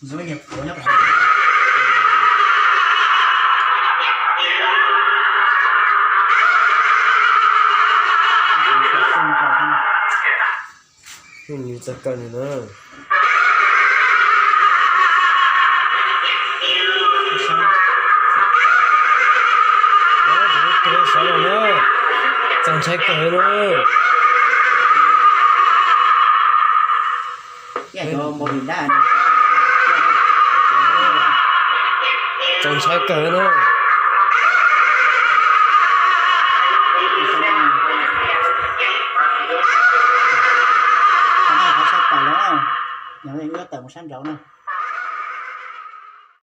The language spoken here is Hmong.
Nws txawj kawg nws na. Txaus ntshai kawg na. Txaus ntshai kawg na. Tawm mus sab nraud na.